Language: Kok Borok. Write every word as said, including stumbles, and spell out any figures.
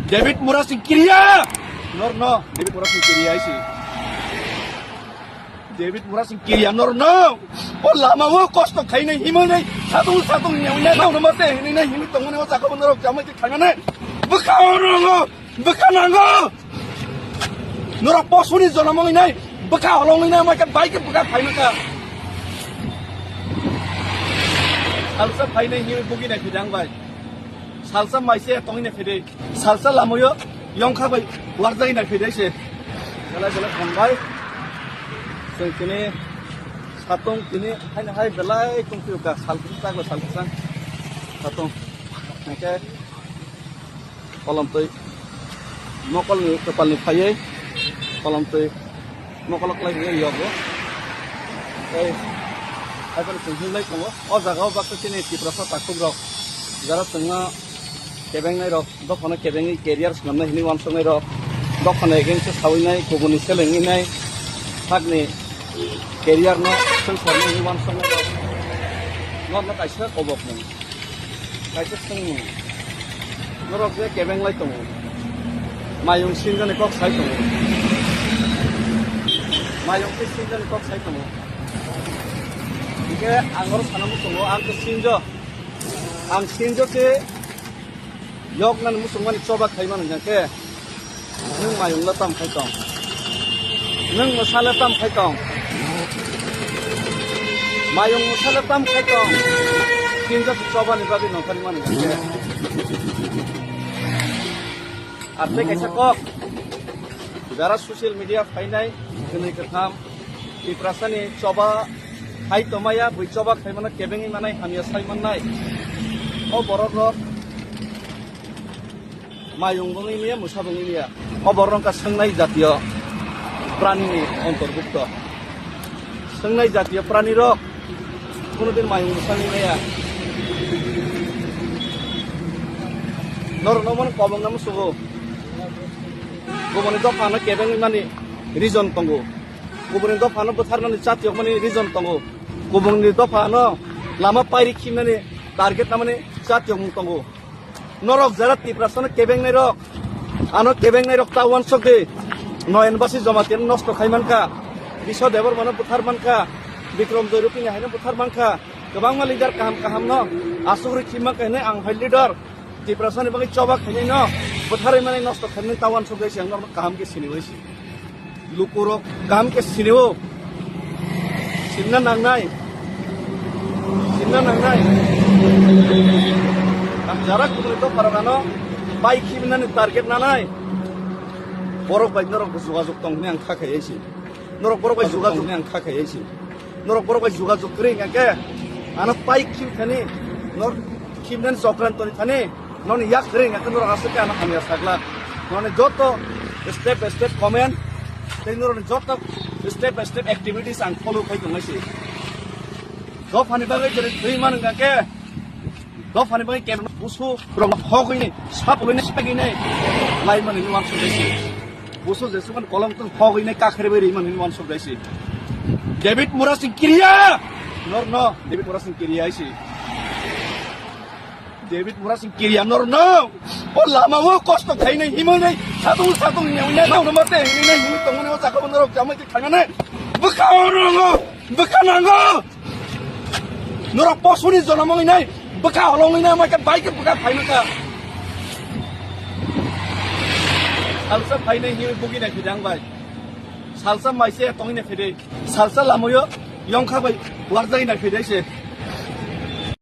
David Murasing Kiria! Nor no, David Murasing Kiria isi. David Murasing Kiria nor no! O lama o kosto khainai himoi nai, satung satung nyau nai, nau nama te hinoi nai himoi tongmani o sakabo norok jamai te khaimane. Bwkha o rongo, bwkha nango! Norok posuni jonom oi nai, bwkha holong oi nai, mai ka bai ke bwkha khaimaka. Salsa phainai himoi bugi nai phidang bai. Salsa maise tongwi nai phede. Salsa lamoyo yongkha bai warjai nai phede se. Belai belai hambai. Chwng tini satung tini haino hai belai tongphio ka sal kwchak bai sal kwchang. Satung. Hingke kolom twi mokol ni kwpal ni phaiwi kolom twi mokolo kwlai rwui yogo. Tei haiphano chwng hinlai tongo. O jaga o baksa chini Tiprasa takhuk rok jara chwngno kebengnai rok, dophano kebengwi career swnamnai hinwi uansuknai rok, dophano against o sawi nai, kubuni selengwi nai, sakni career no swngcharnai hinwi uansuknai rok, norno kaisa kobokmung. Kaisa swngmung. Norok je kebeng lai tongo. Mayung sinjani kok sai tongo. Mayung khe sinjani kok sai tongo. Hingke ang oro sana muchungo, ang khe sinjo. Ang sinjo khe yoknani muchungmani choba khaimani hingke. Nwng mayung le tam khai tong? Nwng mwsa le tam khai tong? Mayung mwsa le tam khai tong? Tinjak chobani bagwi nongkhormani hwnkhe. Ar tei kaisa kok, jara social media phainai kwnwi kwtham Tiprasani choba khai tongmaya, bui choba khaimano kebengwi manai hamya sai mannai. O borok rok mayung bo wngya, mwsa bo wngya. O borok wngkha swngnai jatiyo prani ni ontorbukto. Swngnai jatiyo prani rok kunudin mayung mwsa wngya. Norok no mano kobong namo sugo. Kubuni dopha no kebeng mani reason tongo. Kubuni dopha no bwtharmani chatiyok mani reason tongo. Kubuni dopha no lama pairi khimnani target namani chatiyok mung tongo. Norok jara Tiprasano kebengnai rok, ano kebengnai rok ta uansuk di. Noyan Basi Jamatia no nosto khai mankha, Biswa Debbarma no buthar mankha, Bikram Joy Rupini hai no buthar mankha, kwbangma leader kaham kaham no asugri khim mankha hinwi ang hai leader Tiprasani bagwi choba khainai no butharwi mani nosto khainai ta uansuk di se ang norok kaham khe sini bai si. Lukurok kaham khe sinio. Sinna nangnai. Sinna nangnai. Ang jara kubuni dopharok ano bai khibinani target nanai. Borok bai norok bo jogajog tong hwnwi ang kha khai si. Norok borok bai jogajog hwnwi ang kha khai si. Norok borok bai jogajog kwrwi hwnkha khe ano pai khib thani, nor khibnani chokrantoni thani. Noni yak ring, yak norok aswk khe ano hamya sakla. Noni joto step by step comment, tei norok joto step by step activities ang follow khai tongnai se. Dophani bagwi jere thwi man wngkha khe, dophani bagwi kebeng busu rok hogwi ni, sap hogwi ni, sagwi ni, lai mani ni wansuk dai se. Busu jesukan kolong tong hogwi ni kakhere bai ri mani ni wansuk dai se. David Murasing Kiria! Nor no, David Murasing Kiria isi. David Murasing Kiria nor no. O lama o kosto khainai himoi nai. Satung satung nyau nai. Nau nama te himoi nai himoi tongmani o sakabo norok jamai te khaimane. Bwkha o rongo. Bwkha nango. Norok posuni jonom oi nai. Bwkha holong oi nai mai ka bai ke bwkha khaimaka. Salsa phainai himoi bugi nai phidang bai. Salsa maise tongwi nai phidai. Salsa lamoyo yongkha bai warjai nai phidai se.